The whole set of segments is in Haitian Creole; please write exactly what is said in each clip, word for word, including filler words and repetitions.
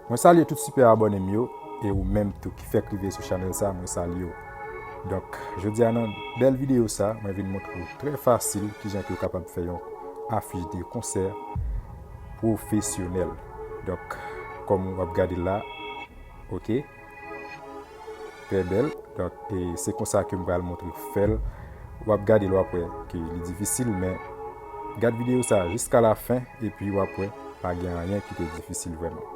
Mwen salye tout sipè abòne m yo, e ou menm tou ki fèk rive sou chanèl sa, mwen salye w. Donk, jodi a nan bèl videyo sa, mwen vin montre w trè fasil kijan ke w kapab fè yon afich de konsè pwofesyonèl. Donk, kòm w ap gade l la, ok, trè bèl. Donk, e se konsa ke m pral montre w fè l. W ap gade l, w ap wè ke li difisil, men gad videyo sa jiska la fen, epi w ap wè pa gen anyen ki te difisil vrèman.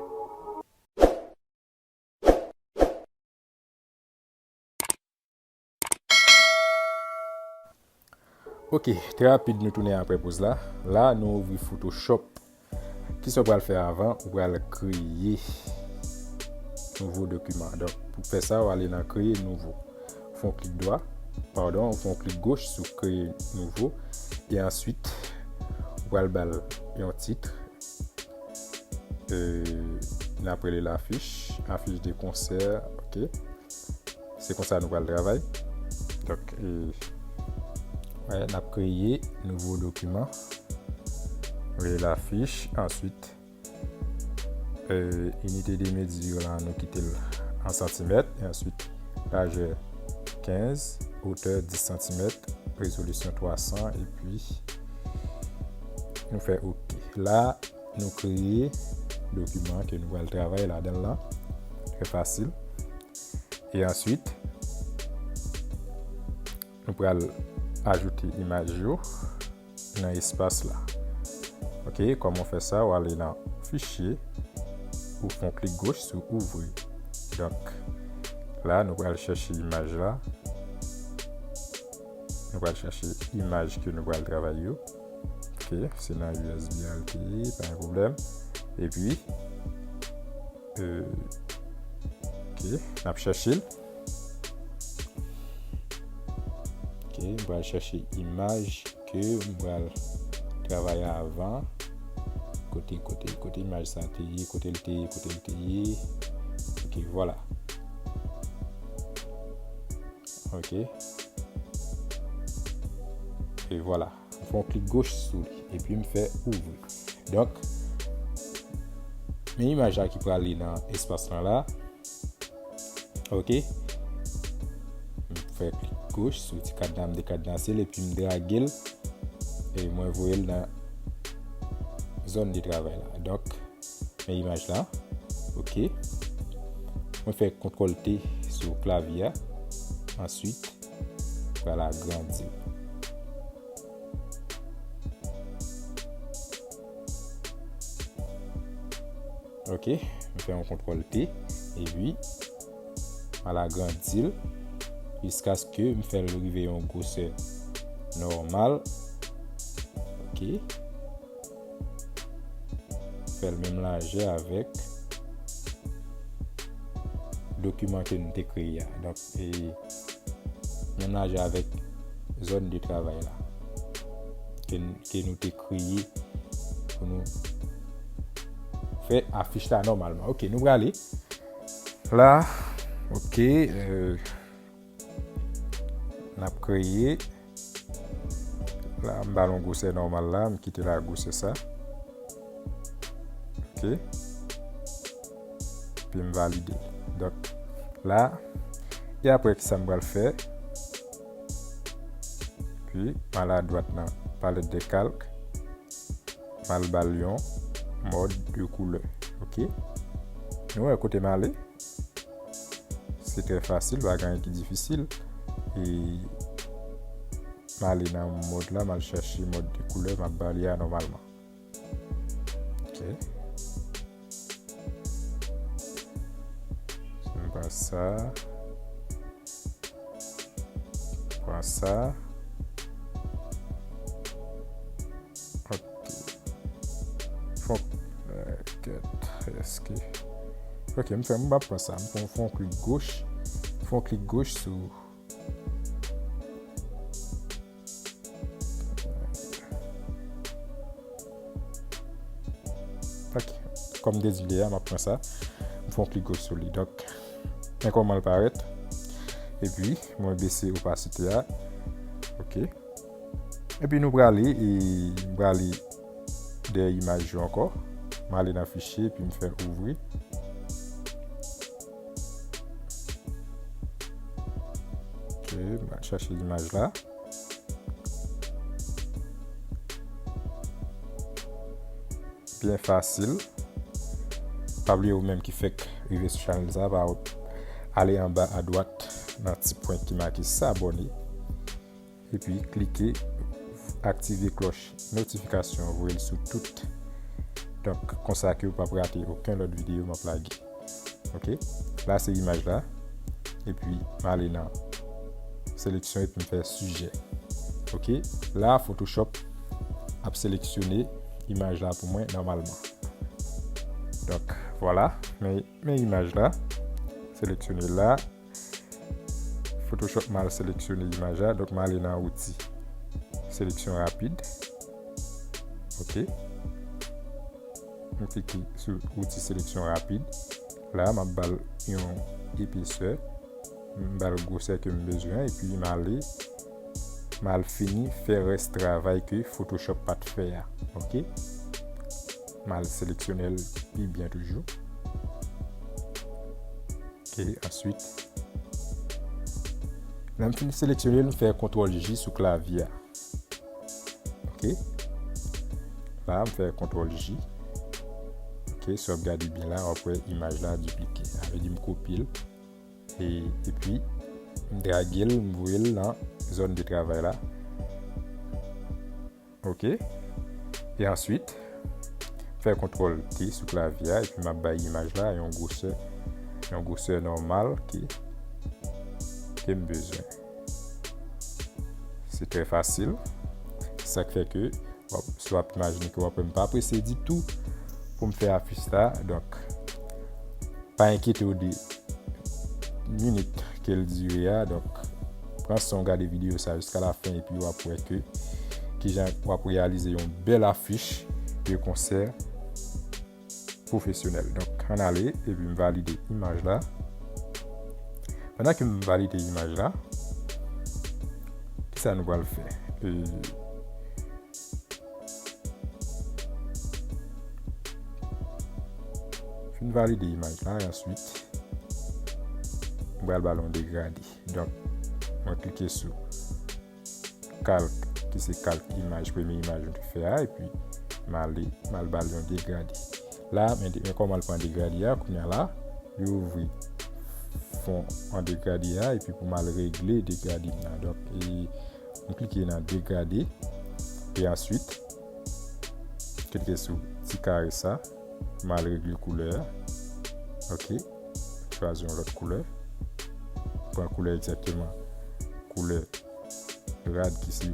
Ok, trè rapid nou tounen aprè poz la. La, nou ouvri Photoshop. Kisa w pral fè avan? Ou pral kreye nouvo dokiman. Donk, pou fè sa, w ale nan kreye nouvo. Fè yon klik dwa, padon, fè yon klik goch sou kreye nouvo. E answit, ou pral ba l yon tit. E, n ap rele l afich, afich de konsè, ok. Se konsa nou pral travay. Donk, e, wè, n ap kreye nouvo dokiman. Rele l afich, answit, e, inite de mezi la, nou kite l an santimèt, e answit, lajè kenz, otè dis santimèt, rezolisyon twa san, epi nou fè ok. La, nou kreye dokiman ke nou pral travay ladan l lan. Trè fasil. E answit, nou pral ajoute imaj yo nan espas la. Ok, kòman w fè sa? W ale nan fichye, ou fè yon klik goch sou ouvri. Donk, la, nou pral chèche imaj la. Nou pral chèche imaj ke nou pral travay yo. Ok, se nan U S B a l te ye, pa gen pwoblèm. Epi, e, ok, n ap chèche l. Ok, m pral chèche imaj ke m pral travay avan. Kote, kote, kote imaj sa te ye, kote l te ye, kote l te ye. Ok, vwala. Ok. E vwala. M fè yon klik goch sou li. Epi m fè ouvri. Donk, men imaj la ki prale nan espas lan la. Ok. M fè klik goch sou ti kadna, m dekadenase l epi m drage l. E mwen voye l nan zòn de travay la. Donk, men imaj la. Ok. Mwen fè kontwòl T sou klavye a. Answit, pral agrandi l. Ok, m fè yon kontwòl T, epi m al agrandi l jiskaske m fè l rive yon gwosè nòmal. Ok. Fè l menm lajè avèk dokiman ke nou te kreye a. Donk, e, menm lajè avèk zòn de travay la ke, ke nou te kreye pou nou fè afich la nòmalman. Ok, nou prale la. Ok, e, n ap kreye. La, m ba l yon gwosè nòmal la, m kite l a gwosè sa. Ok. Epi m valide l. Donk, la, e apre, kisa m pral fè? Epi, m al adwat nan palèt de kalk. M al ba l yon mòd de koulè. Ok. Nou wè kote m ale? Se trè fasil, pa gen anyen ki difisil. E m ale nan mòd la, m al chèche mòd de koulè, m ap ba li a nòmalman. Ok. M pran sa. Pran sa. Ok. Fon, euh, kèt, èske. Ok, m fè, m pa pran sa. M fè, fè yon klik goch. Fè yon klik goch sou. Ok. Kòm m te di l ye a, m ap pran sa. M fè yon klik goch sou li. Donk, men kòman l parèt. Epi, mwen bese opasite a. Ok. Epi nou prale, e m prale dèyè imaj yo ankò. M ale nan fichye, epi m fè l ouvri. M al chache imaj la. Byen fasil. Pa bliye ou menm ki fèk rive sou chanèl sa, pa ale anba adwat nan ti pwen ki make s'abonner. Epi klike aktive klòch notifikasyon, voye l sou tout. Donk, konsa ke ou p ap rate okenn lòt videyo m ap lage. Ok, la se imaj la. Epi m ale nan seleksyon epi m fè sijè. Ok, la Photoshop ap seleksyone imaj la pou mwen nòmalman. Donk, vwala, men, men imaj la. Seleksyone la. Photoshop m al seleksyone imaj la. Donk, m ale nan outi seleksyon rapid. Ok. M klike sou outi seleksyon rapid. La, m ap ba l yon epesè. M ba l gwosè ke m bezwen. Epi m ale, m al fini fè rès travay ke Photoshop pa t fè a. Ok. M al seleksyone l pi byen toujou. Ok, answit, lè m fin seleksyone l, m fè kontwòl J sou klavye a. Ok. La, m fè kontwòl J. Ok, si w ap gade byen la, w ap wè imaj la diplike. Sa vle di m kopye l. E, epi, m drage l, m voye l nan zòn de travay la. Ok. E answit, fè kontwòl T sou klavye a, epi m ap bay imaj la yon gwosè, yon gwosè nòmal ke, ke m bezwen. Se trè fasil. Se sa k fè ke, w ap, si w ap imajine ke w ap wè m pa prese ditou pou m fè afich sa. Donk, pa enkyete w de minit ke l dire a. Donk, pran san w gade videyo sa jiska lafen epi w ap wè ke kijan w ap reyalize yon bèl afich de konsè pwofesyonèl. Donk, ann ale epi m valide imaj la. Pandan ke m valide imaj la, kisa nou pral fè? E, Fin valide imaj la, e answit, m pral ba l yon degrade. Donk, mwen klike sou kalk, ki se kalk imaj, premye imaj nou te fè a, epi m ale, m al ba l yon degrade. La, men, men kòman l pran degrade a, kounye a la, li ouvri fon an degrade a, epi pou m al regle degrade m nan. Donk, e, m klike nan degrade, e answit, klike sou ti kare sa, m al regle koulè a. Ok, chwazi yon lòt koulè. Pran koulè egzakteman, koulè rad ki se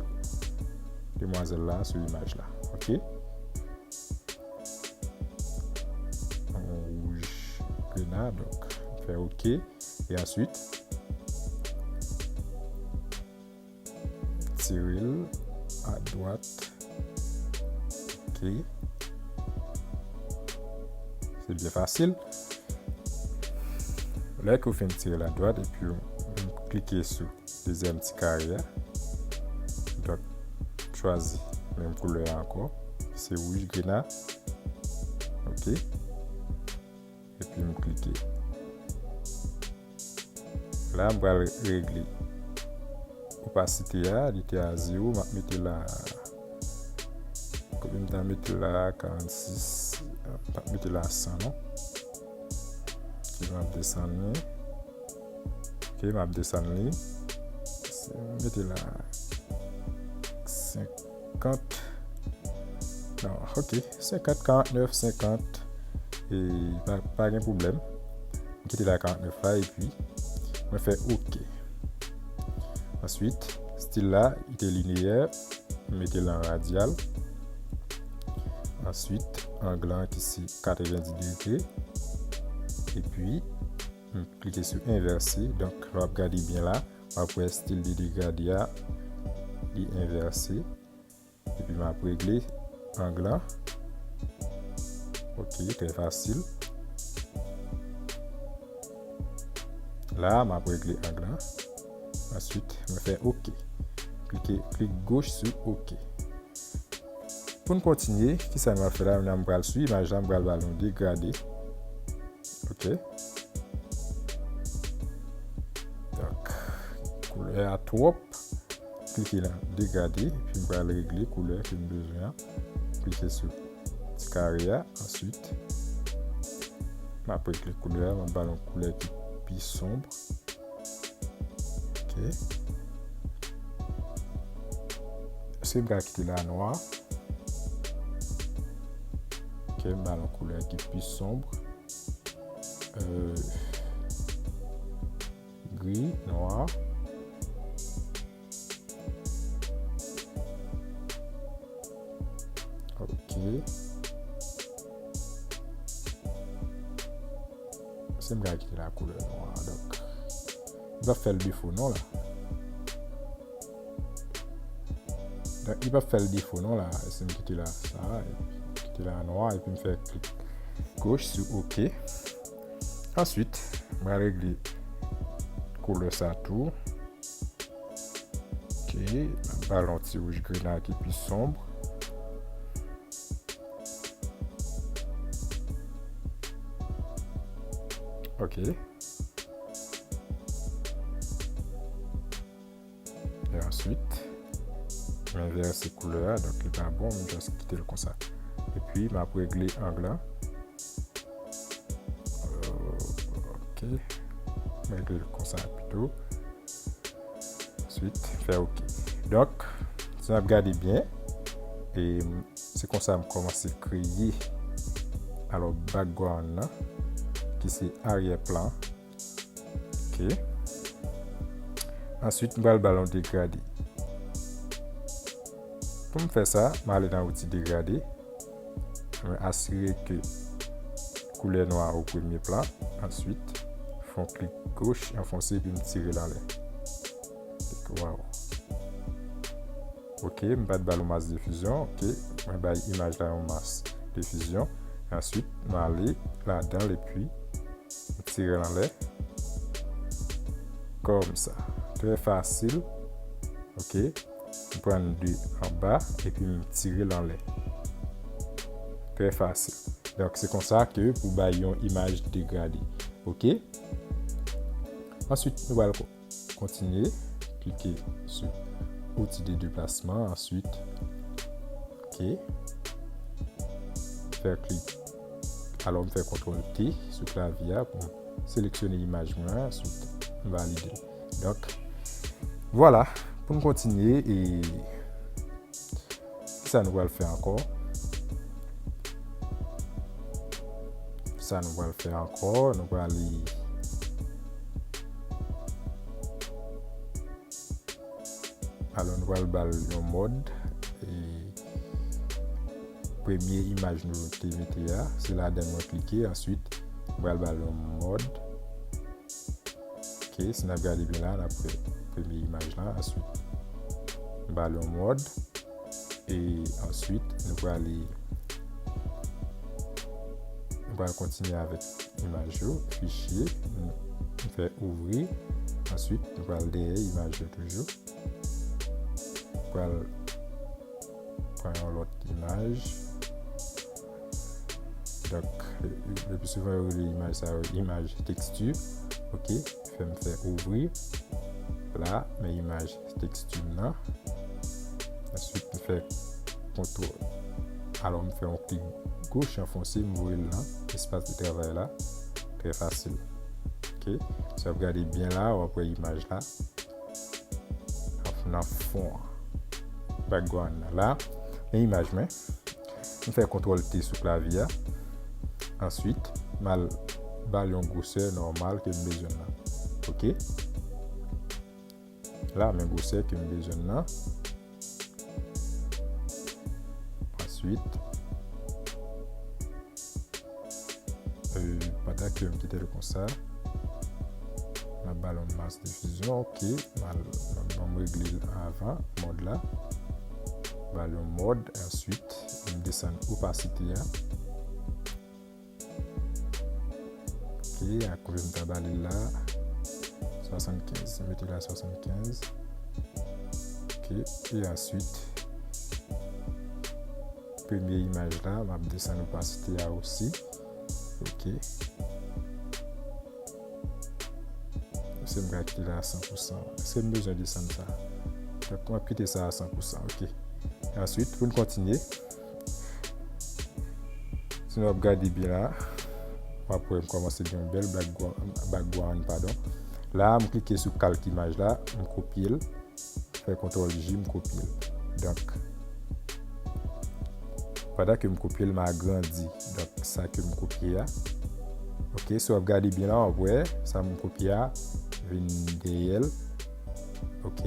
demwazèl la sou imaj la. Ok. Yon wouj grena, donk, fè ok. E answit, tire l adwat. Ok. Se byen fasil. Lè ke w fin tire l adwat, epi w klike sou dezyèm ti kare a. Donk, chwazi menm koulè a ankò. Se wouj grena. Ok. Epi m klike. La, m pral regle opasite a, li te a zewo, m ap mete l a, konbyen m ta mete l la, karannsis, m p ap mete l a san non. Epi m ap desann li. Ok, m ap desann li. M mete l a senkant. Non, ok, senkant, karantnèf, senkant. E pa, pa gen pwoblèm. M kite l a karantnèf la, epi mwen fè ok. Answit, stil la, li te lineyè, m mete l an radyal. Answit, ang lan ki se katrevendis degre. Epi, m klike sou envèse. Donk, lè w ap gade byen la, w ap wè stil de degrade a, li envèse. Epi m ap regle ang lan. Ok, trè fasil. La, m ap regle ang lan. Answit, mwen fè ok. Klike, klik goch sou ok. Pou n kontinye, kisa nou ap fè la? Nou pral sou imaj la, m pral ba l yon degrade. Ok. Donk, koulè Koulè a twòp. Klike nan degrade, epi m pral regle koulè ke m bezwen an. Klike sou ti kare a, answit, m ap regle koulè a, m ap ba l yon koulè ki pi sonb. Ok. Èske m ka kite la nwa? Ok, m ba l yon koulè ki pi sonb. Euh, gri, nwa. Ok. Si m ka kite la koulè nwa, donk, li p ap fè l defo non la. Donk, li p ap fè l defo non la, si m kite la sa, epi kite la nwa, epi m fè klik goch sou ok. Answit, m pral regle koulè sa tou. Ok, m ap ba l yon ti wouj grena ki pi sonb. Ok. E answit, m envèse koulè a, donk li pa bon, m just kite l konsa. Epi, m ap regle ang lan. Euh, ok. M regle l konsa pito. Answit, fè ok. Donk, si n ap gade byen, e se konsa m kòmanse kreye, alò, background nan, ki se aryè plan. Ok. Answit, m pral ba l yon degrade. Pou m fè sa, m ale nan outi degrade. Mwen asire ke koulè nwa a o premye plan. Answit, fè yon klik goch anfonse epi m tire l anlè. Wow. Ok, m pa t ba l yon mask difizyon. Ok, mwen bay imaj la yon mask difizyon. Answit, m ale ladan l epi m tire l anlè. Kòmsa. Trè fasil. Ok. M pran de anba epi m tire l anlè. Trè fasil. Donk, se konsa ke pou bay yon imaj degrade. Ok? Answit, nou pral ko-, kontinye. Klike sou outi de deplasman. Answit, ok. Fè klik. Alò, m fè kontwòl T sou klavye a pou m seleksyone imaj mwen an. Answit, m valide l. Donk, vwala. Pou n kontinye, e kisa nou pral fè ankò? Sa nou pral fè ankò, nou pral li. Alò, nou pral ba l yon mòd. E premye imaj nou te mete a, se ladan l mwen klike. Answit, nou pral ba l yon mòd. Ok, si n ap gade byen la, n ap wè premye imaj la. Answit, m ba l yon mòd. E answit, nou prale, nou pral kontinye avèk imaj yo, fichye, nou, nou fè ouvri. Answit, nou pral dèyè imaj yo toujou. Nou pral pran yon lòt imaj. Donk, le, le pi souvan, yo rele imaj sa yo imaj teksti. Ok, fè m fè ouvri. La, men imaj teksti m nan. Answit, m fè kontwòl. Alò, m fè yon klik goch anfonse, m voye l nan espas de travay la. Trè fasil. Ok, si w ap gade byen la, w ap wè imaj la. Nan fon an. Background nan la. Men imaj mwen. M fè kontwòl T sou klavye a. Answit, m al ba l yon gwosè nòmal ke m bezwen nan. Ok? La, men gwosè ke m bezwen nan. Answit, euh, pandan ke m kite l konsa, m ap ba l yon mask difizyon, ok, m al, m ap, m regle l avan, mòd la, ba l yon mòd, answit, m desann opasite a. Ok, ak konbyen m ta ba li la? Swasannkenz. Mete la swasannkenz. Ok, e answit, premye imaj la, m ap desann opasite a osi. Ok. Èske m ka kite l a san pou san? Èske m bezwen desann sa? Donk, m ap kite sa a san pou san, ok. Answit, pou n kontinye, si nou ap gade byen la, w ap wè m kòmanse gen yon bèl background, background, padon. La, m klike sou kalk imaj la, m kopye l, fè kontwòl J, m kopye l. Donk, pandan ke m kopye l, m agrandi. Donk, sa ke m kopye a. Ok, si w ap gade byen la, w ap wè sa m kopye a vin dèyè l. Ok.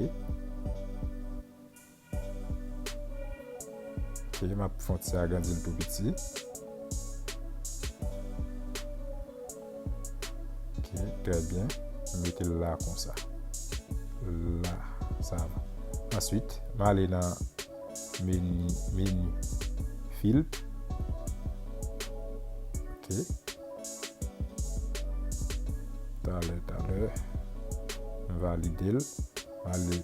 Ok, m ap fè yon ti agrandi l tou piti. Ok, trè byen. M mete l la konsa. La, sa va. Answit, m ale nan meni, meni filt. Ok. Talè, talè. M valide l. M ale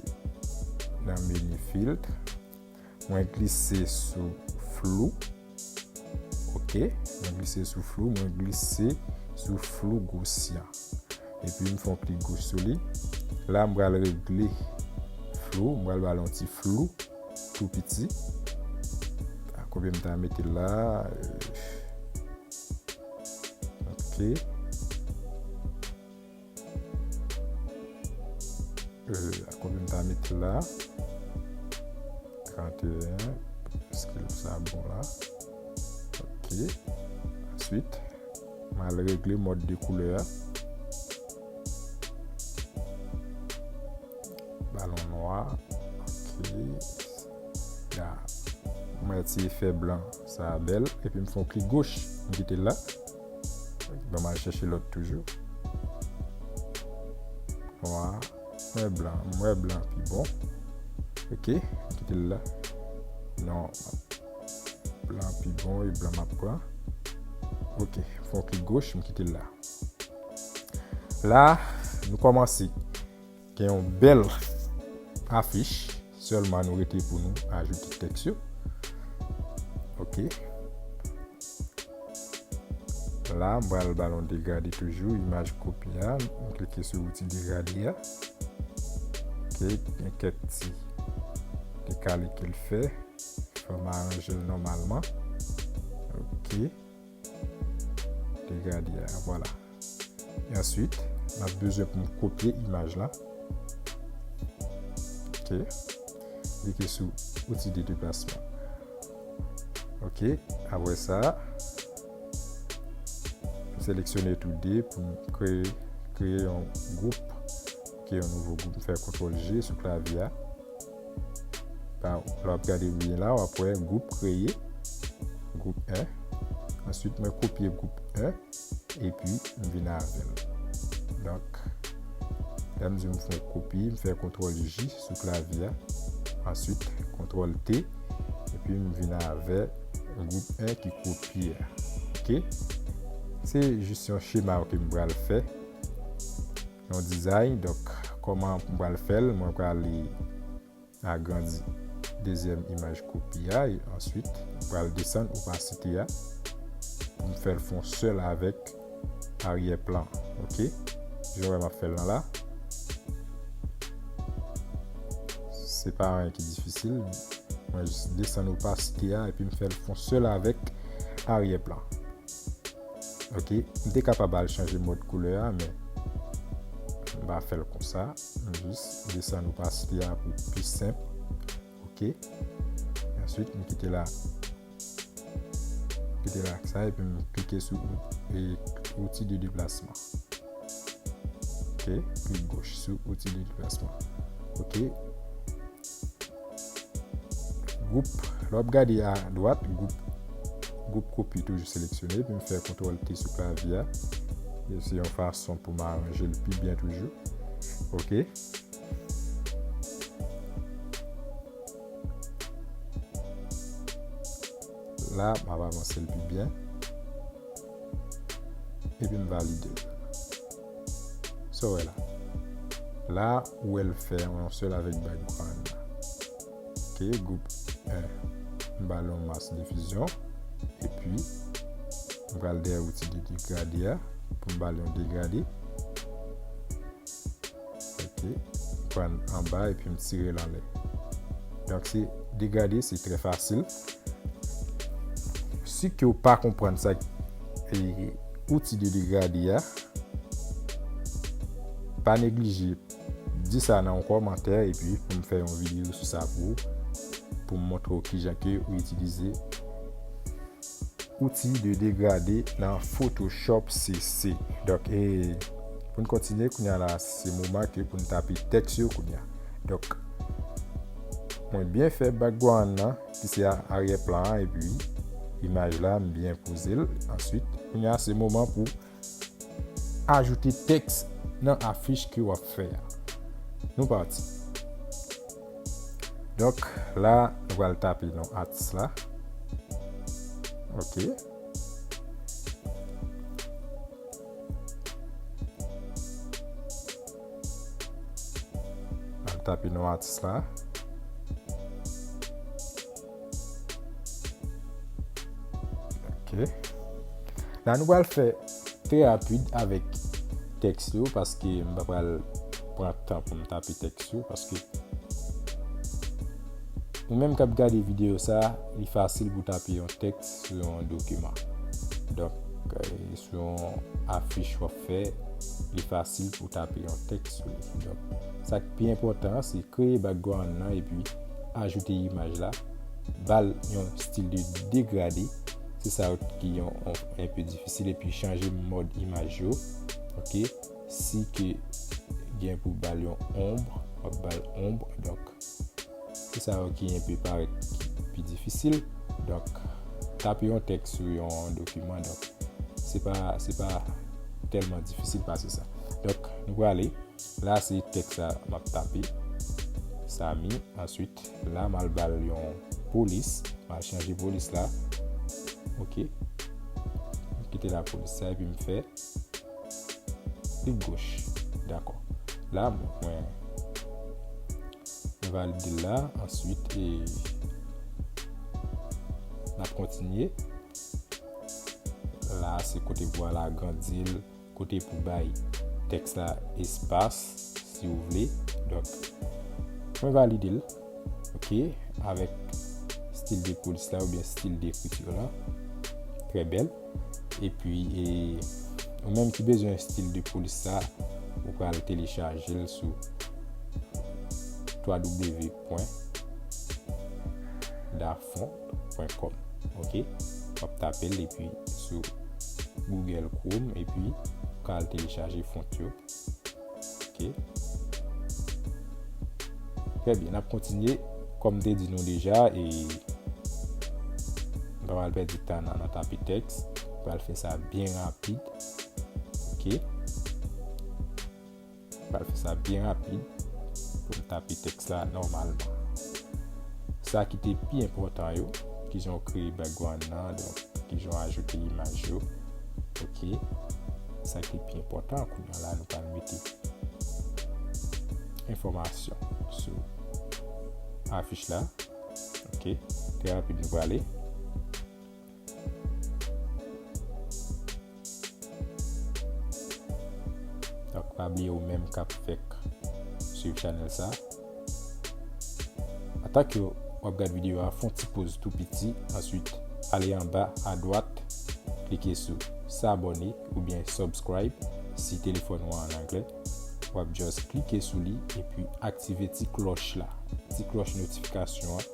nan meni filt. Mwen glise sou flou. Ok. Mwen glise sou flou. Mwen glise sou flou Gaussian. Epi m fè yon klik goch sou li. La, m pral regle flou. M pral ba l yon ti flou tou piti. A konbyen m ta mete l la? Euh, ok. Euh, a konbyen m ta mete l la? Trannteyen. Èske sa bon la? Ok. Answit, m al regle mòd de koulè a. Balon nwa. Ok. Ya. Mwen ti efè blan. Sa bèl. Epi m fè yon klik goch. M kite l la. Bon, m al chèche lòt toujou. Nwa. Mwen blan. Mwen blan pi bon. Ok. M kite l la. Non. Blan pi bon e blan m ap pran. Ok. Fè yon klik goch. M kite l la. La, nou kòmanse gen yon bèl afich, sèlman nou rete pou nou ajoute tèks yo. Ok. La, m pral ba l yon degrade toujou, imaj kopi a, m klike sou outi degrade a. Ok, gen kèk ti dekale ke l fè. Fò m aranje l nòmalman. Ok. Degrade a, vwala. E answit, m ap bezwen pou m kopye imaj la. Ok. Klike sou outi de deplasman. Ok. Apre sa, m seleksyone tou de pou m kreye, kreye yon gwoup. Ok, yon nouvo gwoup. M fè kontwòl G sou klavye a. Lè w ap gade byen la, w ap wè gwoup kreye, gwoup en. Answit, mwen kopye gwoup en, epi m vin avè l. Donk, lè m di m fè yon kopi, m fè kontwòl J sou klavye a. Answit, kontwòl T, epi m vin avè gwoup en ki kopye a. Ok? Se jis yon chema ke m pral fè. Yon dizay, donk, kòman m pral fè l? Mwen prale agrandi dezyèm imaj kopi a, e answit, m pral desann opasite a pou m fè l fè yon sèl avèk aryè plan, ok? Jan w wè m ap fè l lan la. Se pa anyen ki difisil, mwen jis desann opasite a epi m fè l fè yon sèl avèk aryè plan. Ok, m te kapab al chanje mòd koulè a, men m pa fè l konsa. M jis desann opasite a pou pi senp. Ok. Answit, m kite la. M kite la ak sa, epi m klike sou ou-, e, outi de deplasman. Ok, klik goch sou outi de deplasman. Ok. Gwoup, lè w ap gade a dwat, gwoup, gwoup kopi toujou seleksyone, epi m fè kontwòl T sou klavye a. E se yon fason pou m aranje l pi byen toujou. Ok. La, m ap avanse l pi byen. Epi m valide l. Sa w wè la. La, ou wè l fè yon sèl avèk background la. Ok, gwoup en. M ba l yon mask difizyon. Epi, m pral dèyè outi de degrade a pou m ba l yon degrade. M pran anba epi m tire l anlè. Donk, se degrade, se trè fasil. Si ke w pa konprann sa, e, outil de degrade a, pa neglije di sa nan yon kòmantè, epi pou m fè yon videyo sou sa pou ou, pou m montre w kijan ke ou itilize outil de degrade nan Photoshop C C. Donk, e, pou n kontinye, kounye a la, se moman ke pou n tape tèks yo kounye a. Donk, mwen byen fè background nan, ki se a-, aryè plan an, epi imaj la, m byen poze l. Answit, kounye a, se moman pou ajoute tèks nan afich ke w ap fè a. Nou pati. Donk, la, nou pral tape non atis la. Ok. Al tape non atis la. Ok. La, nou pral fè trè rapid avèk tèks yo, paske m pa pral pran tan pou m tape tèks yo, paske ou menm k ap gade videyo sa, li fasil pou tape yon tèks sou yon dokiman. Donk, e, sou yon afich w ap fè, li fasil pou tape yon tèks sou li. Donk, sa k pi enpòtan an, se kreye background nan epi ajoute imaj la, ba l yon stil de degrade. Se sa ki yon, yon, enpe difisil, epi chanje mòd imaj yo. Ok, si ke gen pou ba l yon onb, w ap ba l onb. Donk, se sa yo ki enpe parèt ki pi difisil. Donk, tape yon tèks sou yon dokiman, donk, se pa, se pa tèlman difisil pase sa. Donk, nou prale. La, se tèks sa m ap tape. Samy. Answit, la, m al ba l yon polis. M al chanje polis la. Ok. M kite la polis sa, epi m fè klik goch. Dakò. La, mwen, mwen valide l la. Answit, e, n ap kontinye. La, se kote pou al agrandi l, kote pou bay tèks la espas, si w vle. Donk, mwen valide l, ok, avèk stil de polis la oubyen stil dekriti la. Trè bèl. Epi, e, ou menm ki bezwen stil de polis sa, ou pral telechaje l sou twa w pwen dafont pwen kòm. Ok? W ap tape l epi sou Google Chrome epi w ka al telechaje font yo. Ok? Trè byen, n ap kontinye. Kòm m te di nou deja, e m pa pral pèdi tan nan, nan tape tèks. M pral fè sa byen rapid. Ok? M pral fè sa byen rapid pou m tape tèks la nòmalman. Sa ki te pi enpòtan yo, kijan w kreye background nan, donk, kijan w ajoute imaj yo. Ok? Sa ki pi enpòtan, kounye a la, nou pral mete enfòmasyon sou afich la. Ok? Trè rapid, nou prale. Donk, pa bliye ou menm k ap fèk swiv chanèl sa. Antanke w ap gad videyo a, fè yon ti poz tou piti. Answit, ale anba adwat, klike sou s'abonner oubyen subscribe si telefòn ou an anglè. W ap just klike sou li epi aktive ti klòch la, ti klòch notifikasyon an.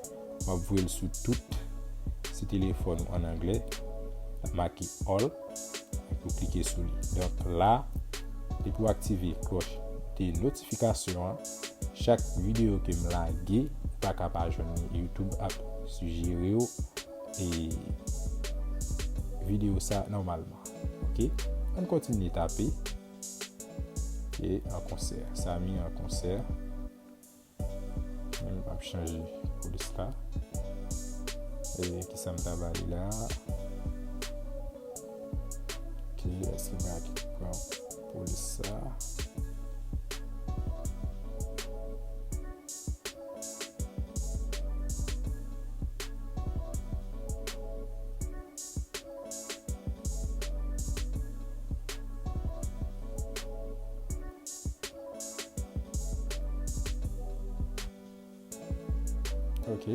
W ap voye l sou tout. Si telefòn ou an anglè, l ap make all. Epi w klike sou li. Donk la, depi w aktive klòch de notifikasyon an, chak videyo ke m lage, ou pa ka pa jwenn li. YouTube ap sijere w e videyo sa nòmalman. Ok? Ann kontinye tape. Ok, an konsè. Samy an konsè. M ap chanje polis la. E kisa m ta ba li la? Ok, èske m ka pran polis sa? Ok.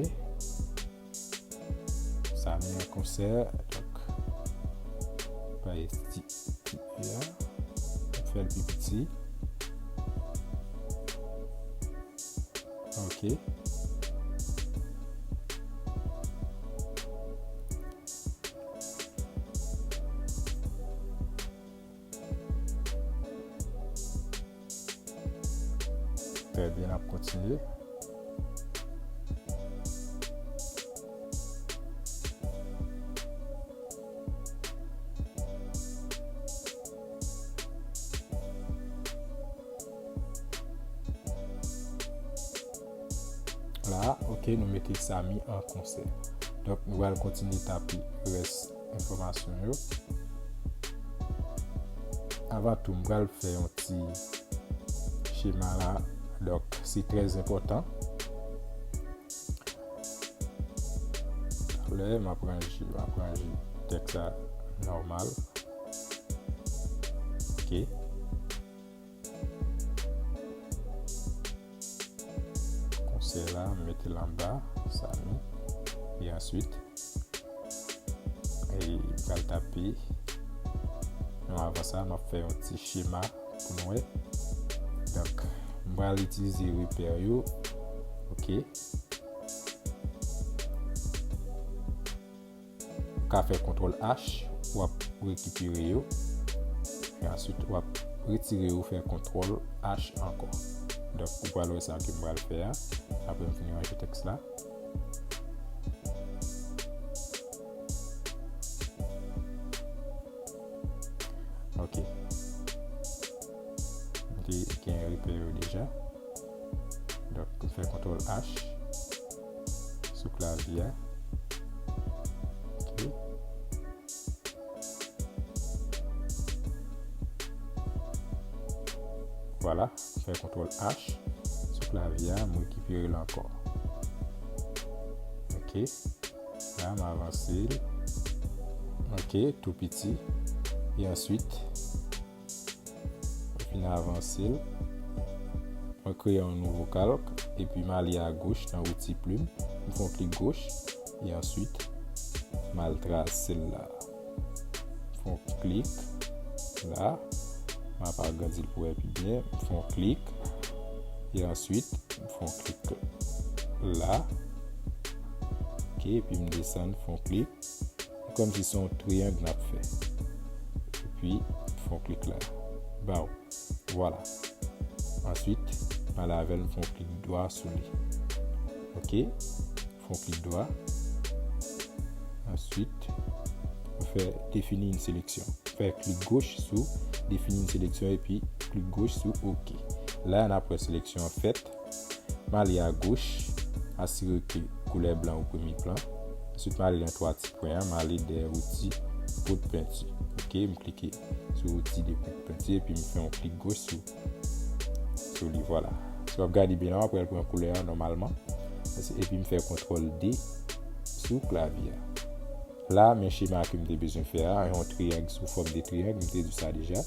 Samy an konsè. Donk, bay ti, ti, ya. Fè l pi piti. Ok. Trè byen, n ap kontinye. La, ok, nou mete Samy an konsè. Donk, nou pral kontinye tape rès enfòmasyon yo. Avan tou, m pral fè yon ti chema la. Donk, se trè enpòtan. Talè, m ap ranje, m ap ranje tèks la nòmal. Ok. Konsè la, m mete l anba, Samy. E answit, e pral tape. Non, avan sa, m ap fè yon ti chema pou nou wè. Donk, m pral itilize repè yo. Ok. Ou ka fè kontwòl H, w ap rekipere yo. E answit, w ap retire yo, fè kontwòl H ankò. Donk, ou pral wè sa ke m pral fè a. Apre m fin ranje tèks la. Ok. M te gen repè yo deja. Donk, m fè kontwòl H sou klavye a. Ok. Vwala, m fè kontwòl H sou klavye a, m rekipere l ankò. Ok. La, m avanse l. Ok, tou piti. E answit, m fin avanse l. Mwen kreye yon nouvo kalk, epi m ale agoch nan outi plim. M fè yon klik goch, e answit, m al trase l la. M fè yon klik la. M ap agrandi l pou wè pi byen. M fè yon klik, e answit, m fè yon klik la. Ok, epi m desann, fè yon klik. Kòmsi se yon triyang n ap fè. Epi, fè yon klik la. Baw. Vwala. Answit, m ale avè l, m fè yon klik dwa sou li. Ok? Fè yon klik dwa. Answit, m fè définir une sélection. Fè klik goch sou définir une sélection epi klik goch sou ok. La, n ap wè seleksyon an fèt. M ale agoch, asire ke koulè blan ou premye plan. Answit, m ale nan twa ti pwen an, m ale dèyè outi pot penti. Ok, m klike sou outi de pot penti epi m fè yon klik goch sou, sou li, vwala. Si w ap gade byen la, w ap wè l pran koulè a nòmalman. Epi m fè kontwòl D sou klavye a. La, men chema ke m te bezwen fè a, yon triyang sou fòm de triyang, m te di w sa deja.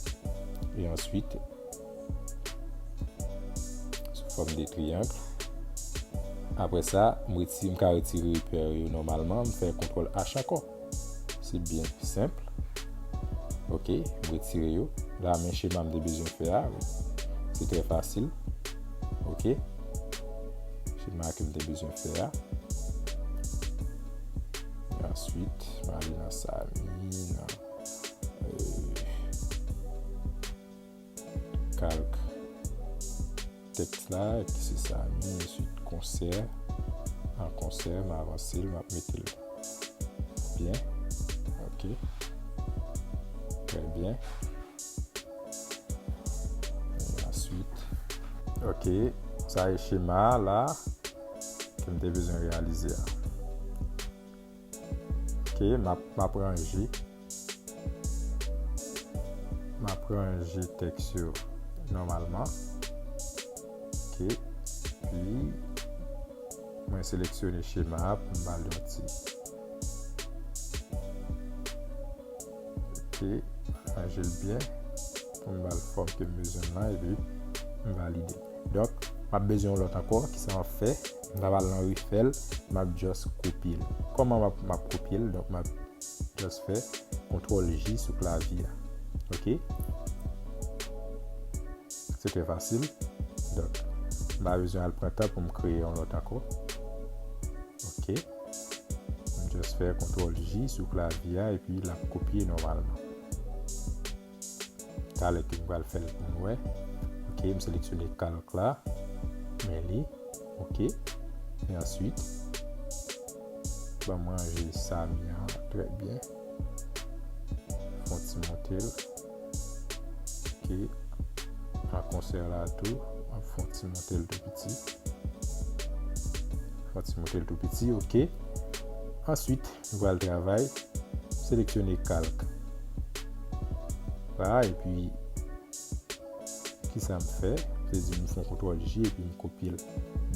E answit, sou fòm de triyang. Apre sa, m reti-, m ka retire repè yo nòmalman, m fè kontwòl H ankò. Se byen senp. Ok, m retire yo. La, men chema m te bezwen fè a, wi. Se trè fasil. Ok. Chema ke m te bezwen fè a. E answit, m ale nan Samy, nan, euh, kalk tèks la, ki se Samy, answit konsè. An konsè, m avanse l, m ap mete l byen. Ok. Trè byen. E answit, ok, sa e chema a la ke m te bezwen reyalize a. Ok, m ap, m ap ranje. M ap ranje tèks yo nòmalman. Ok, epi mwen seleksyone chema a pou m ba l yon ti. Ok, ranje l byen pou m ba l fòm ke m bezwen l lan, epi m valide. Donk, m ap bezwen yon lòt ankò, kisa m ap fè? M ta pral nan refè l, m ap just kopye l. Kòman m ap, m ap kopye l? Donk, m ap just fè kontwòl J sou klavye a. Oke? Se trè fasil. Donk, m pa bezwen al pran tan pou m kreye yon lòt ankò. Oke? M just fè kontwòl J sou klavye a epi l ap kopye nòmalman. Talè ke m pral fè l pou nou wè. Oke, m seleksyone kalk la. Men li. Oke. E answit, ban m ranje sa m ye an trè byen. Fè yon ti monte l. Oke. An konsè la tou, m ap fè yon ti monte l tou piti. Fè yon ti monte l tou piti, oke. Answit, nou pral travay, seleksyone kalk. La, epi, kisa m fè? Se di m fè yon kontwòl J epi m kopye l.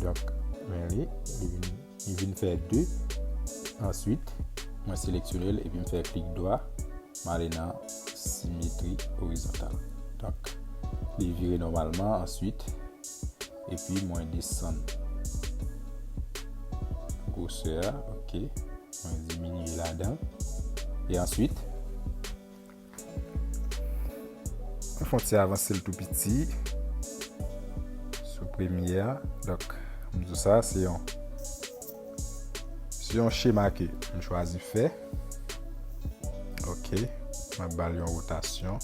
Donk, men li, li vin, li vin fè de. Answit, mwen seleksyone l epi m fè klik dwa, m ale nan simetri orizontal. Donk, li vire nòmalman, answit, epi mwen desann gwosè a, oke. Mwen diminye ladan. E answit, mwen fè yon ti avanse l tou piti sou premye a. Donk, m di w sa, se yon, se yon chema ke m chwazi fè. Oke, m ap ba l yon wotasyon.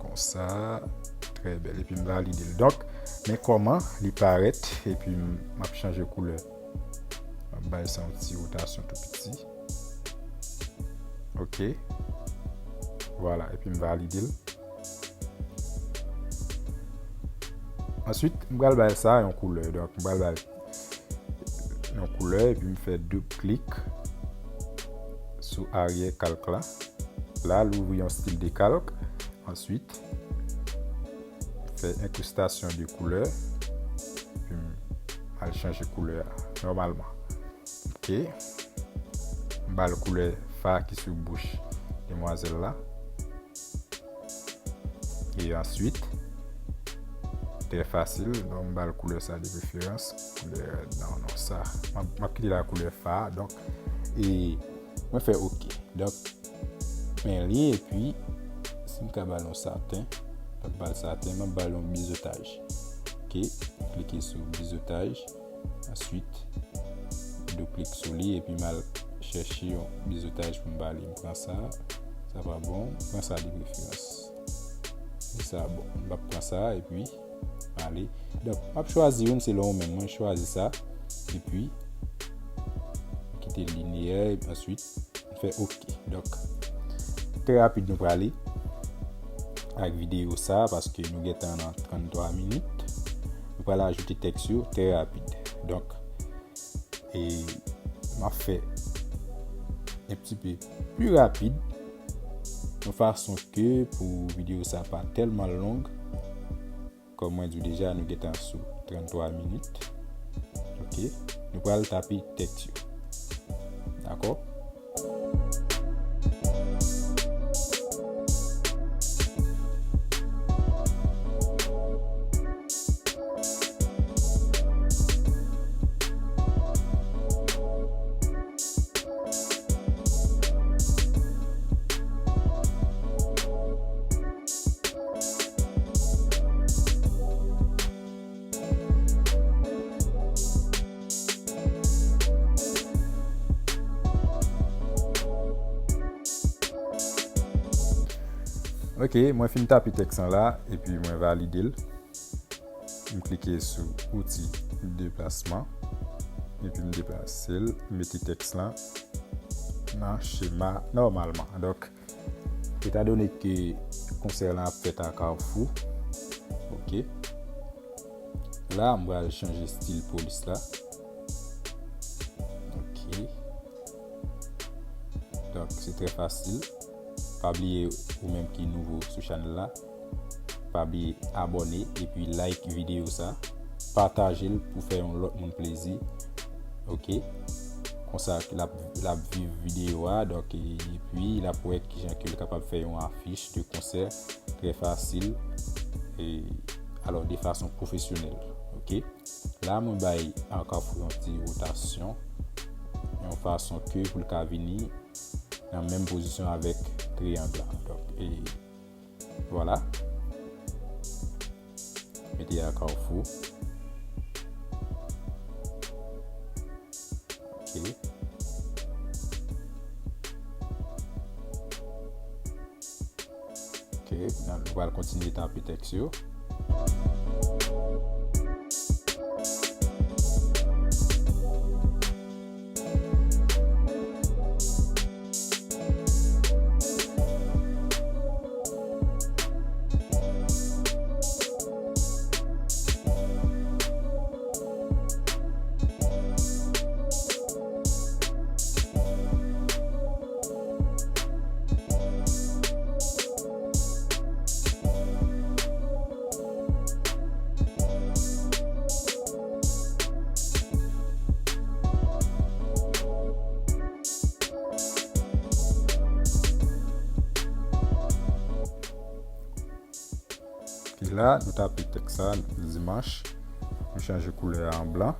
Konsa, trè bèl. Epi m valide l. Donk, men kòman li parèt, epi m ap chanje koulè. M ap bay sa yon ti wotasyon tou piti. Oke. Vwala, epi m valide l. Answit, m pral bay sa yon koulè. Donk, m pral bay yon koulè, epi m fè doub klik sou aryè kalk la. La, l ouvri yon stil de kalk. Answit, fè enkrustasyon de koulè. Epi m al chanje koulè a nòmalman. Oke. M ba l koulè fa ki sou bouch demwazèl la. E answit, trè fasil, donk m ba l koulè sa de preferans. Koulè, non, non, sa. M ap, m ap kite la koulè fa, donk, e mwen fè oke. Donk, men li, epi, si m ka ba l yon saten, m ap ba l saten, m ap ba l yon bizotaj. Oke, klike sou bizotaj. Answit, doub klik sou li, epi m al chèche yon bizotaj pou m ba li. M pran sa, sa pa bon, m pran sa de preferans. E sa bon, m ap pran sa, epi, m ale. Donk, m ap chwazi youn selon ou menm. Mwen chwazi sa, epi, m kite l lineyè, epi answit, fè oke. Donk, trè rapid nou prale ak videyo sa, paske nou gentan nan tranntwa minit. Nou pral ajoute tèks yo trè rapid. Donk, e m ap fè yon ti pe pli rapid, yon fason ke pou videyo sa pa tèlman long. Kòm mwen di w deja, nou gentan sou tranntwa minit. Oke. Nou pral tape tèks yo. Dakò? Ok, mwen fin tape tèks lan la, epi mwen valide l. M klike sou outi deplasman, epi m deplase l, m mete tèks lan nan chema nòmalman. Donk, etandone ke konsè lan ap fèt a Kafou, ok, la, m pral chanje stil polis la. Ok. Donk, se trè fasil. Pa bliye, ou menm ki nouvo sou chanèl la, pa bliye abòne epi like videyo sa. Pataje l pou fè yon lòt moun plezi. Ok? Konsa, l ap, l ap viv videyo a. Donk, e, epi, l ap wè kijan ke l kapab fè yon afich de konsè trè fasil. E, alò, de fason pwofesyonèl. Ok. La, mwen bay Kafou yon ti wotasyon, yon fason ke pou l ka vini nan menm pozisyon avèk triyang la. Donk, e vwala. Mete a Kafou. Ok. Ok, nou pral kontinye tape tèks yo. Epi la, nou tape tèks sa, dimanch. Nou chanje koulè a an blan.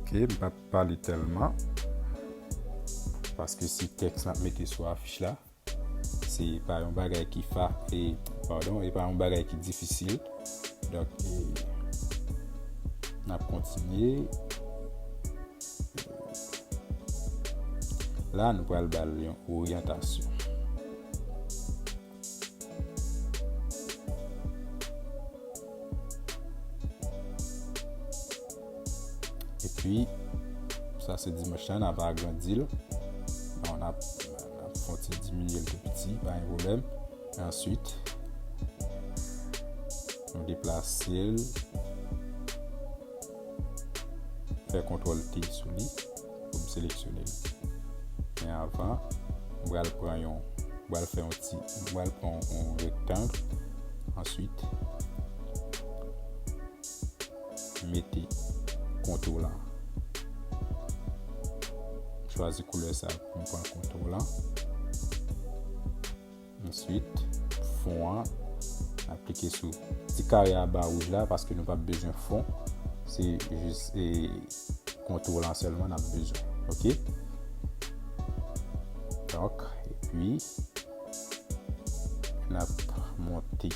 Ok, m p ap pale tèlman. Paske se tèks n ap mete sou afich la. Se pa yon bagay ki fa, e, padon, e pa yon bagay ki difisil. Donk, e, n ap kontinye. La, nou pral ba l yon oryantasyon. Epi, sa se dimanch la, n ap agrandi l. Bon, n ap, n ap fè yon ti diminye l tou piti, pa gen pwoblèm. Answit, nou deplase l, fè kontwòl T sou li pou m seleksyone l. Men avan, m pral pran yon, m pral fè yon ti, m pral pran yon rektang. Answit, mete kontou lan. Chwazi koulè sa pou m pran kontou lan. Answit, fon an, n ap klike sou ti kare anba wouj la paske nou p ap bezwen fon. Se jis, e, kontou lan sèlman n ap bezwen. Ok? Donk, epi, n ap monte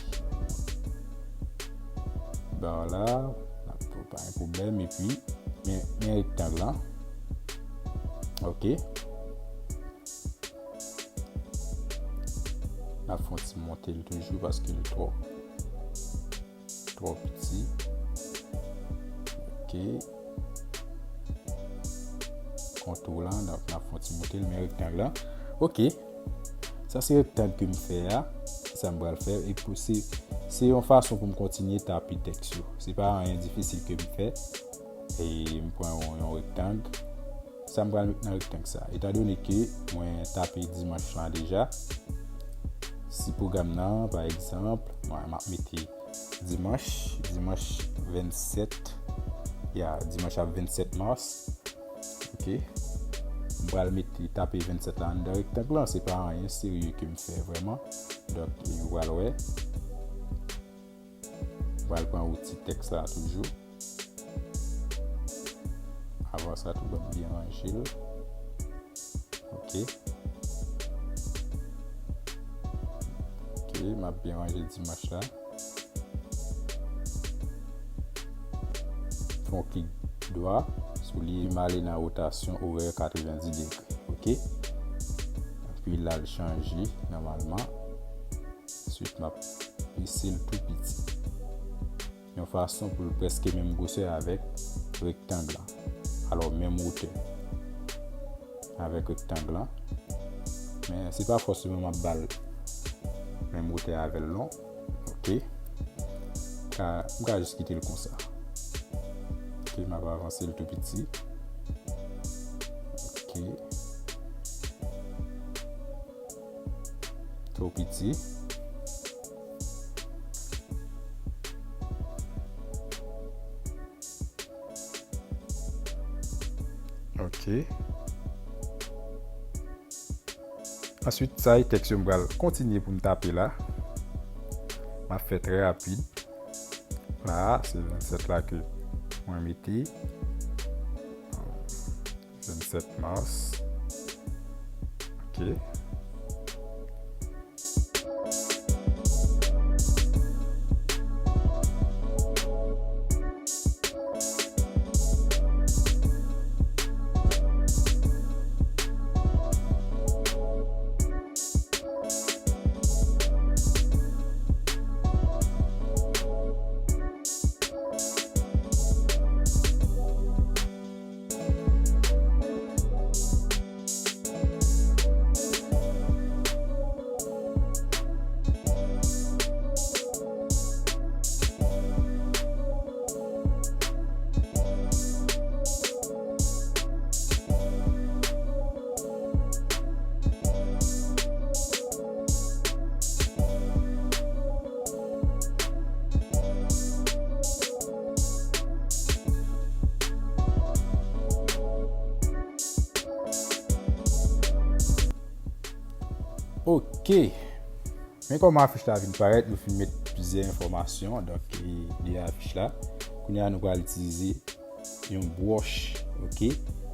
ba la, n ap, pa gen pwoblèm, epi, men, men rektang lan. Ok. N ap fè yon ti monte l toujou paske l twò, twò piti. Ok. Kontou lan, donk n ap fè yon ti monte l, men rektang lan. Ok. Sa se rektang ke m fè a. Sa m pral fè. E pou se, se yon fason pou m kontinye tape tèks yo. Se pa anyen difisil ke m fè. E m pran yon, yon rektang. Sa m pral met nan rektang sa. Etandone ke mwen tape dimanch lan deja, si pwogram nan, pa egzanp, mwen, m ap mete dimanch, dimanch vennsèt, ya, dimanch ap vennsèt mas. Ok. M pral mete, tape vennsèt la anndan rektang lan. Se pa anyen serye ke m fè vrèman. Donk, nou pral wè. M pral pran wouti tèks la toujou. Avan sa tou, ban m byen ranje l. Ok. Ok, m ap byen ranje dimanch la. Fè yon klik dwa sou li, m ale nan wotasyon orè katrevenndis degre. Ok. Epi la l chanje nòmalman. Answit, m ap bese l tou piti. Yon fason pou l prèske menm gwosè avèk rektang lan. Alò, menm wotè avèk rektang lan. Men se pa fòseman m ap ba l menm wotè avè l non. Ok. Ka, m ka jis kite l konsa. Ok, m ap avanse l tou piti. Ok. Twò piti. Ok. Answit, sa e tèks yo m pral kontinye pou m tape la. M ap fè trè rapid. La, se vennsèt la ke mwen mete. Vennsèt mas. Ok. Ok. Men kòman afich la vin parèt, nou fin met plizyè enfòmasyon, donk, e, de afich la. Kounye a, nou pral itilize yon bwòch, ok?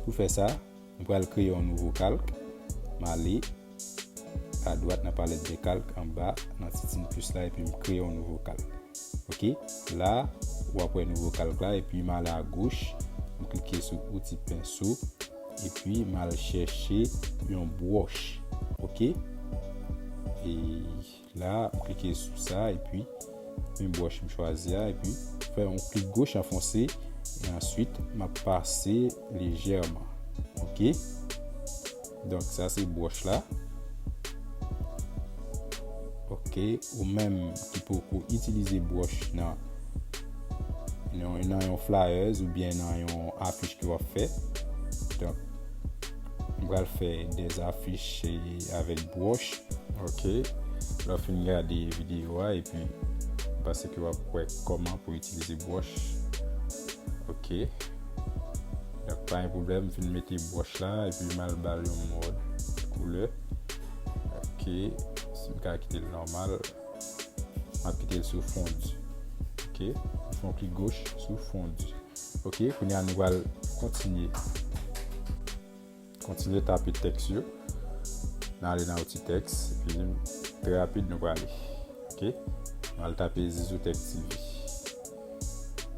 Pou fè sa, nou pral kreye yon nouvo kalk. M ale adwat nan palèt de kalk, anba, nan ti siy plis la, epi m kreye yon nouvo kalk. Ok? La, w ap wè nouvo kalk la, epi m ale agoch, m klike sou outi penso, epi m al chèche yon bwòch. Ok? E la, m klike sou sa, epi men bwòch m chwazi a, epi fè yon klik goch anfonse, e answit, m ap pase lejèman. Ok? Donk, sa se bwòch la. Ok, ou menm ki poko itilize bwòch nan, nan, nan yon flyers oubyen nan yon afich ke w ap fè. Donk, m pral fè de afich, e, avèk bwòch. Ok, lè w fin gade videyo a, epi m panse ke w ap wè kòman pou itilize bwòch. Ok. Donk, pa gen pwoblèm, m fin mete bwòch la, epi m al ba l yon mòd koulè. Ok, si m ka kite l nòmal, m ap kite l sou fondu. Ok, m fè yon klik goch sou fondu. Ok, kounye a nou pral kontinye. Kontinye tape tèks yo. N ale nan outi tèks, epi trè rapid nou prale. Ok, m al tape Zizou Tech T V.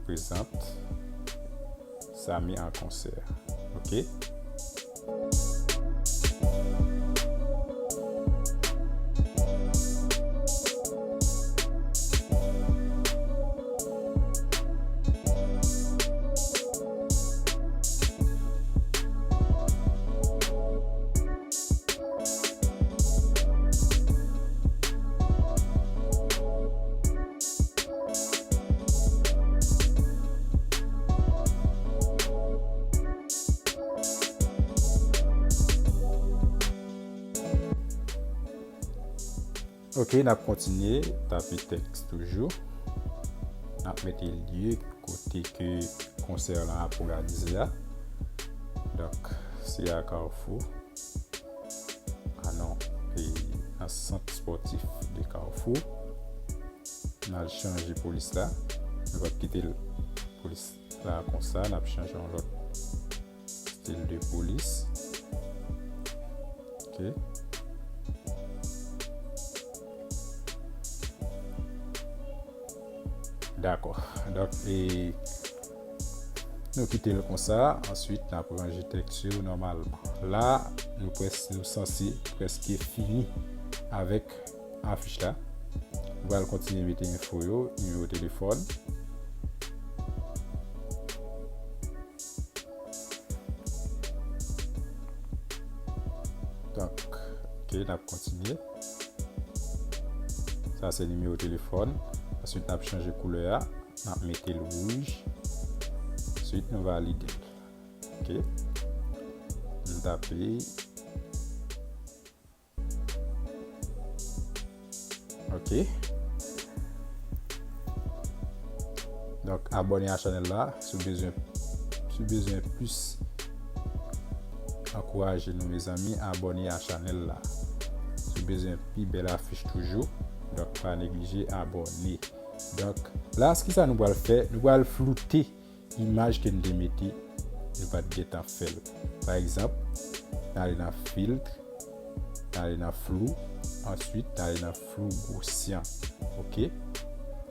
Prezante Samy an konsè. Ok? Ok, n ap kontinye tape tèks toujou. N ap mete lye kote ke konsè lan ap òganize a. Donk, se a Kafou. A non, e nan sant spòtif de Kafou. N al chanje polis la. Nou p ap kite l, polis la konsa, n ap chanje yon lòt stil de polis. Ok. Dakò. Donk, e, nou kite l konsa. Answit, n ap ranje tèks yo nòmalman. La, nou près-, nou sanse prèske fini avèk afich la. Nou pral kontinye mete enfo yo, nimewo telefòn. Donk, ok, n ap kontinye. Sa se nimewo telefòn. Answit, n ap chanje koulè a. N ap mete l wouj. Answit, nou valide l. Ok. Nou tape. Ok. Donk, abòne a chanèl la. Si w bezwen, si w bezwen plis ankouraje nou, mezanmi, abòne a chanèl la. Si w bezwen pi bèl afich toujou, donk, pa neglije abòne. Donk, La, kisa nou pral fè? Nou pral floute imaj ke n te mete, nou pa t gentan fè l. Pa egzanp, n ale nan filtre, n ale nan flou, answit n ale nan flou Gaussian. Ok?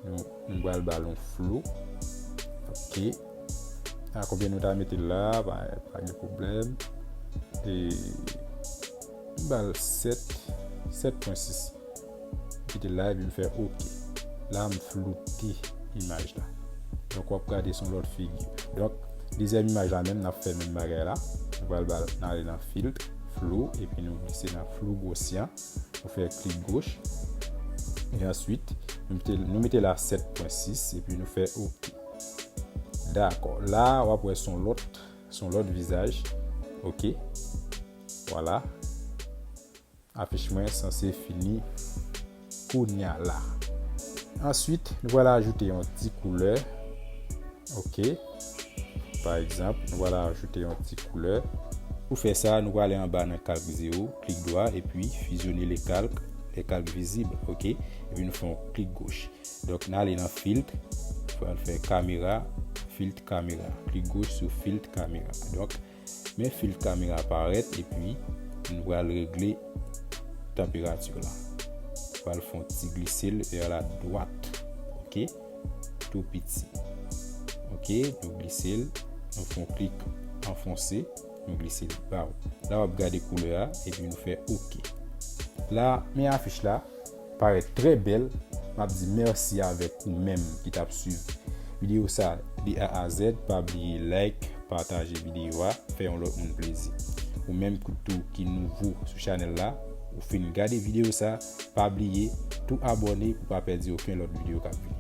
Nou, nou pral ba l yon flou. Ok? A konbyen nou ta mete l la, pa, pa gen pwoblèm. E, m ba l sèt, sèt pwen sis. Kite l la, epi m fè ok. La, m floute imaj la. Donk, w ap gade se yon lòt figi. Donk, dezyèm imaj la menm, n ap fè menm bagay la. Nou pral ba l, n ale nan filtre, flou, epi nou glise nan flou Gaussian. Nou fè klik goch. E answit, nou mete, nou mete la sèt pwen sis, epi nou fè ok. Dakò. La, w ap wè se yon lòt, se yon lòt vizaj. Ok. Vwala. Afich mwen sanse fini kounya la. Answit, nou pral ajoute yon ti koulè. Ok. Pa egzanp, nou pral ajoute yon ti koulè. Pou fè sa, nou prale anba nan kalk zewo, klik dwa, epi fusionner les calques, les calques visibles, ok? Epi nou fè yon klik goch. Donk, n ale nan filtre, pral fè kamera, filtre kamera. Klik goch sou filtre kamera. Donk, men filtre kamera parèt, epi nou pral regle tanperati la. Pral fè yon ti glise l vers la dwat, ok? Tou piti. Ok, nou glise l, nou fè yon klik anfonse, nou glise l ba w. La, w ap gade koulè a, epi nou fè ok. La, men afich la parèt trè bèl. M ap di mèsi avèk ou menm ki t ap swiv videyo sa de A a Z. Pa bliye like, pataje videyo a, fè yon lòt moun plezi. Ou menm tou ki nouvo sou chanèl la, ou fin gade videyo sa, pa bliye tou abòne pou pa pèdi okenn lòt videyo k ap vini.